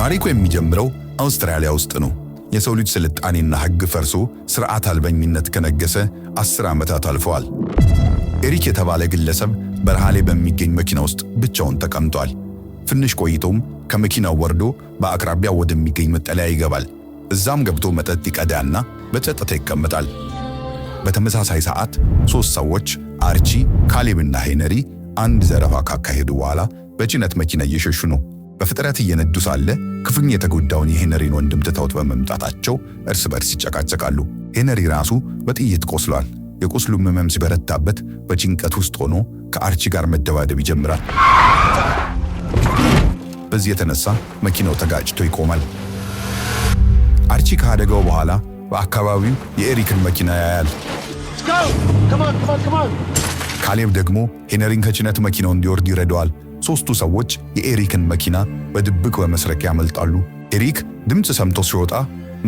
ታሪኩ የሚጀምረው አውስትራሊያ ውስጥ ነው። የሰው ልጅ ስልጣኔና ሕግ ፈርሶ ስርዓት አልበኝነት ከነገሰ 10 ዓመታት አልፈዋል። ኤሪክ የተባለ ግለሰብ በረሃ ላይ በሚገኝ መኪና ውስጥ ብቻውን ተቀምጧል። ትንሽ ቆይቶም ከመኪናው ወርዶ በአቅራቢያው ወደሚገኝ መጠለያ ይገባል። እዛም ገብቶ መጠጥ ይቀዳና በጸጥታ ይቀመጣል። በተመሳሳይ ሰዓት ሦስት ሰዎች አርቺ፣ ካሌብና ሄነሪ አንድ ዘረፋ ካካሄዱ በኋላ በጭነት መኪና እየሸሹ ነው። በፍጥነት እየነዱ ሳለ ክፉኛ የተጎዳውን የሄነሪን ወንድም ትተውት በመምጣታቸው እርስ በርስ ይጨቃጨቃሉ። ሄነሪ ራሱ በጥይት ቆስሏል። የቁስሉ ህመም ሲበረታበት በጭንቀት ውስጥ ሆኖ ከአርቺ ጋር መደባደብ ይጀምራል። በዚህ የተነሳ መኪናው ተጋጭቶ ይቆማል። አርቺ ከአደጋው በኋላ በአካባቢው የኤሪክን መኪና ያያል። ካሌብ ደግሞ ሄነሪን ከጭነት መኪናው እንዲወርድ ይረዳዋል። ሦስቱ ሰዎች የኤሪክን መኪና በድብቅ በመስረቅ ያመልጣሉ። ኤሪክ ድምፅ ሰምቶ ሲወጣ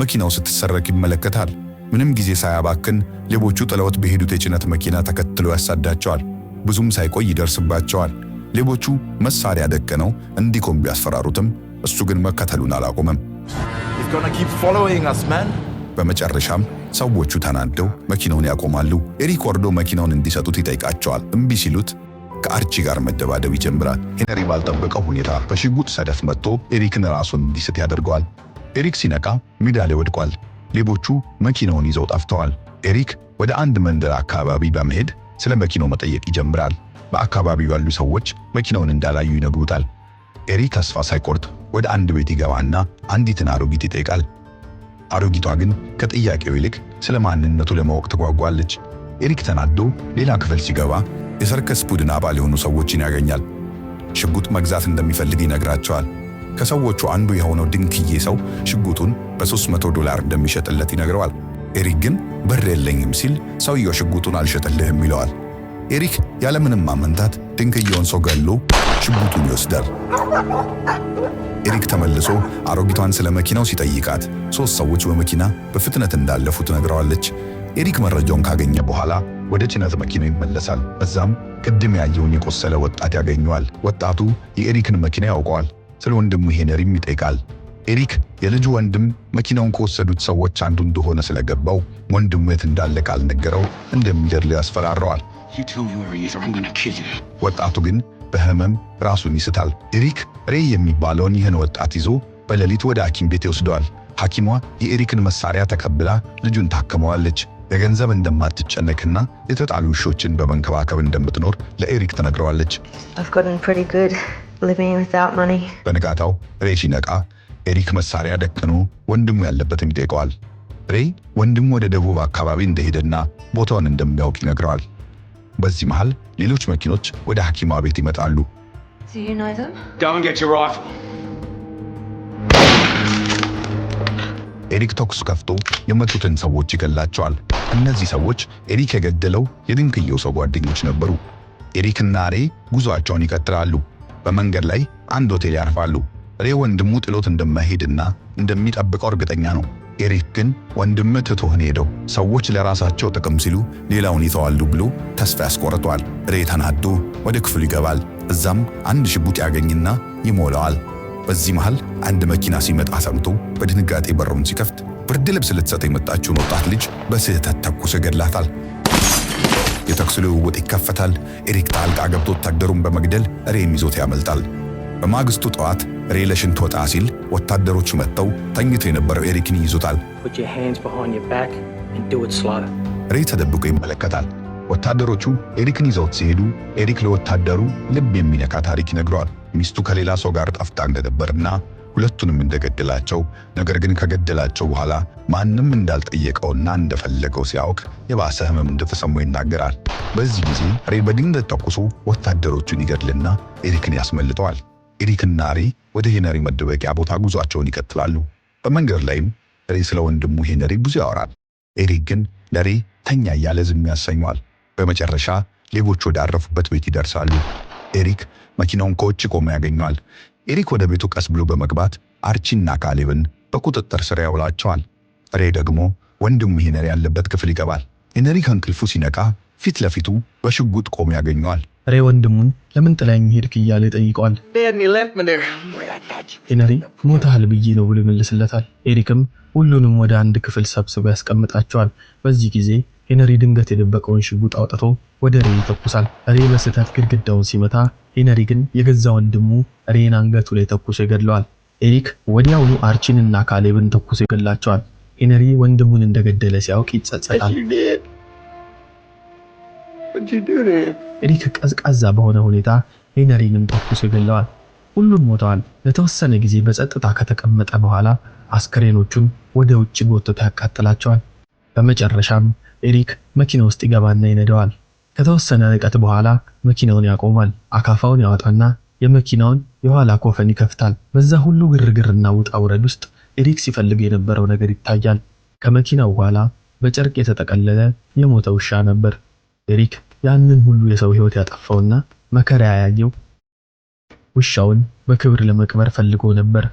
መኪናው ስትሰረቅ ይመለከታል። ምንም ጊዜ ሳያባክን ሌቦቹ ጥለውት በሄዱት የጭነት መኪና ተከትሎ ያሳዳቸዋል። ብዙም ሳይቆይ ይደርስባቸዋል። ሌቦቹ መሳሪያ ደቅነው እንዲቆም ቢያስፈራሩትም እሱ ግን መከተሉን አላቆመም። He's gonna keep following us, man. በመጨረሻም ሰዎቹ ተናደው መኪናውን ያቆማሉ። ኤሪክ ወርዶ መኪናውን እንዲሰጡት ይጠይቃቸዋል። እምቢ ሲሉት ከአርቺ ጋር መደባደብ ይጀምራል። ሄነሪ ባልጠበቀው ሁኔታ በሽጉጥ ሰደፍ መትቶ ኤሪክን ራሱን እንዲስት ያደርገዋል። ኤሪክ ሲነቃ ሜዳ ላይ ወድቋል። ሌቦቹ መኪናውን ይዘው ጠፍተዋል። ኤሪክ ወደ አንድ መንደር አካባቢ በመሄድ ስለ መኪናው መጠየቅ ይጀምራል። በአካባቢው ያሉ ሰዎች መኪናውን እንዳላዩ ይነግሩታል። ኤሪክ ተስፋ ሳይቆርጥ ወደ አንድ ቤት ይገባና አንዲትን አሮጊት ይጠይቃል። አሮጊቷ ግን ከጥያቄው ይልቅ ስለ ማንነቱ ለማወቅ ትጓጓለች። ኤሪክ ተናዶ ሌላ ክፍል ሲገባ የሰርከስ ቡድን አባል የሆኑ ሰዎችን ያገኛል። ሽጉጥ መግዛት እንደሚፈልግ ይነግራቸዋል። ከሰዎቹ አንዱ የሆነው ድንክዬ ሰው ሽጉጡን በ300 ዶላር እንደሚሸጥለት ይነግረዋል። ኤሪክ ግን ብር የለኝም ሲል ሰውየው ሽጉጡን አልሸጥልህም ይለዋል። ኤሪክ ያለምንም ማመንታት ድንክየውን ሰው ገሎ ሽጉጡን ይወስዳል። ኤሪክ ተመልሶ አሮጊቷን ስለ መኪናው ሲጠይቃት ሶስት ሰዎች በመኪና በፍጥነት እንዳለፉ ትነግረዋለች። ኤሪክ መረጃውን ካገኘ በኋላ ወደ ጭነት መኪናው ይመለሳል። በዛም ቅድም ያየውን የቆሰለ ወጣት ያገኘዋል። ወጣቱ የኤሪክን መኪና ያውቀዋል። ስለ ወንድሙ ሄነሪም ይጠይቃል። ኤሪክ የልጁ ወንድም መኪናውን ከወሰዱት ሰዎች አንዱ እንደሆነ ስለገባው ወንድሙ የት እንዳለ ካልነገረው እንደሚገድለው ያስፈራረዋል። You tell me where he is or I'm gonna kill you. ወጣቱ ግን በህመም ራሱን ይስታል። ኤሪክ ሬይ የሚባለውን ይህን ወጣት ይዞ በሌሊት ወደ ሐኪም ቤት ይወስደዋል። ሐኪሟ የኤሪክን መሳሪያ ተቀብላ ልጁን ታክመዋለች። ለገንዘብ እንደማትጨነቅና የተጣሉ ውሾችን በመንከባከብ እንደምትኖር ለኤሪክ ትነግረዋለች። I've gotten pretty good living without money. በንጋታው ሬይ ሲነቃ ኤሪክ መሳሪያ ደቅኖ ወንድሙ ያለበትን ይጠይቀዋል። ሬይ ወንድሙ ወደ ደቡብ አካባቢ እንደሄደና ቦታውን እንደሚያውቅ ይነግረዋል። በዚህ መሃል ሌሎች መኪኖች ወደ ሐኪሟ ቤት ይመጣሉ። Do you know them? Go and get your rifle. ኤሪክ ተኩስ ከፍቶ የመጡትን ሰዎች ይገላቸዋል። እነዚህ ሰዎች ኤሪክ የገደለው የድንክየው ሰው ጓደኞች ነበሩ። ኤሪክና ሬ ጉዞአቸውን ይቀጥላሉ። በመንገድ ላይ አንድ ሆቴል ያርፋሉ። ሬ ወንድሙ ጥሎት እንደማይሄድና እንደሚጠብቀው እርግጠኛ ነው። ኤሪክ ግን ወንድምህ ትቶህ ነው የሄደው፣ ሰዎች ለራሳቸው ጥቅም ሲሉ ሌላውን ይተዋሉ ብሎ ተስፋ ያስቆርጠዋል። ሬ ተናዶ ወደ ክፍሉ ይገባል። እዛም አንድ ሽጉጥ ያገኝና ይሞላዋል። በዚህ መሃል አንድ መኪና ሲመጣ ሰምቶ በድንጋጤ በሩን ሲከፍት ብርድ ልብስ ልትሰጥ የመጣችውን ወጣት ልጅ በስህተት ተኩሶ ይገድላታል። የተኩስ ልውውጥ ይከፈታል። ኤሪክ ጣልቃ ገብቶ ወታደሩን በመግደል ሬን ይዞት ያመልጣል። በማግስቱ ጠዋት ሬ ለሽንት ወጣ ሲል ወታደሮቹ መጥተው ተኝቶ የነበረው ኤሪክን ይይዙታል። Put your hands behind your back and do it slow. ሬ ተደብቆ ይመለከታል። ወታደሮቹ ኤሪክን ይዘውት ሲሄዱ ኤሪክ ለወታደሩ ልብ የሚነካ ታሪክ ይነግረዋል። ሚስቱ ከሌላ ሰው ጋር ጠፍታ እንደነበርና ሁለቱንም እንደገደላቸው፣ ነገር ግን ከገደላቸው በኋላ ማንም እንዳልጠየቀውና እንደፈለገው ሲያውቅ የባሰ ህመም እንደተሰማው ይናገራል። በዚህ ጊዜ ሬ በድንገት ተኩሶ ወታደሮቹን ይገድልና ኤሪክን ያስመልጠዋል። ኤሪክና ሬ ወደ ሄነሪ መደበቂያ ቦታ ጉዟቸውን ይቀጥላሉ። በመንገድ ላይም ሬ ስለ ወንድሙ ሄነሪ ብዙ ያወራል። ኤሪክ ግን ለሬ ተኛ እያለ ዝም ያሰኘዋል። በመጨረሻ ሌቦች ወዳረፉበት ቤት ይደርሳሉ። ኤሪክ መኪናውን ከውጭ ቆሞ ያገኘዋል። ኤሪክ ወደ ቤቱ ቀስ ብሎ በመግባት አርቺና ካሌብን በቁጥጥር ስር ያውላቸዋል። ሬ ደግሞ ወንድሙ ሄነሪ ያለበት ክፍል ይገባል። ሄነሪ ከእንቅልፉ ሲነቃ ፊት ለፊቱ በሽጉጥ ቆሞ ያገኘዋል። ሬ ወንድሙን ለምን ጥለኸኝ ሄድክ እያለ ይጠይቀዋል። Dead and he left me there. Ray, I thought you. ሄነሪ ሞተሃል ብዬ ነው ብሎ ይመልስለታል። ኤሪክም ሁሉንም ወደ አንድ ክፍል ሰብስቦ ያስቀምጣቸዋል። በዚህ ጊዜ ሄነሪ ድንገት የደበቀውን ሽጉጥ አውጥቶ ወደ ሬ ይተኩሳል። ሬ በስህተት ግድግዳውን ሲመታ፣ ሄነሪ ግን የገዛ ወንድሙ ሬን አንገቱ ላይ ተኩሶ ይገድለዋል። ኤሪክ ወዲያውኑ አርቺን እና ካሌብን ተኩሶ ይገድላቸዋል። ሄነሪ ወንድሙን እንደገደለ ሲያውቅ ይጸጸታል። You did. What'd you do to him? ኤሪክ ቀዝቃዛ በሆነ ሁኔታ ሄነሪንም ተኩሶ ይገለዋል። ሁሉም ሞተዋል። ለተወሰነ ጊዜ በጸጥታ ከተቀመጠ በኋላ አስክሬኖቹን ወደ ውጭ ጎትቶ ያቃጥላቸዋል። በመጨረሻም ኤሪክ መኪና ውስጥ ይገባና ይነዳዋል። ከተወሰነ ርቀት በኋላ መኪናውን ያቆማል። አካፋውን ያወጣና የመኪናውን የኋላ ኮፈን ይከፍታል። በዛ ሁሉ ግርግርና ውጣ ውረድ ውስጥ ኤሪክ ሲፈልግ የነበረው ነገር ይታያል። ከመኪናው ኋላ በጨርቅ የተጠቀለለ የሞተ ውሻ ነበር። ኤሪክ ያንን ሁሉ የሰው ሕይወት ያጠፋውና መከራ ያየው ውሻውን በክብር ለመቅበር ፈልጎ ነበር።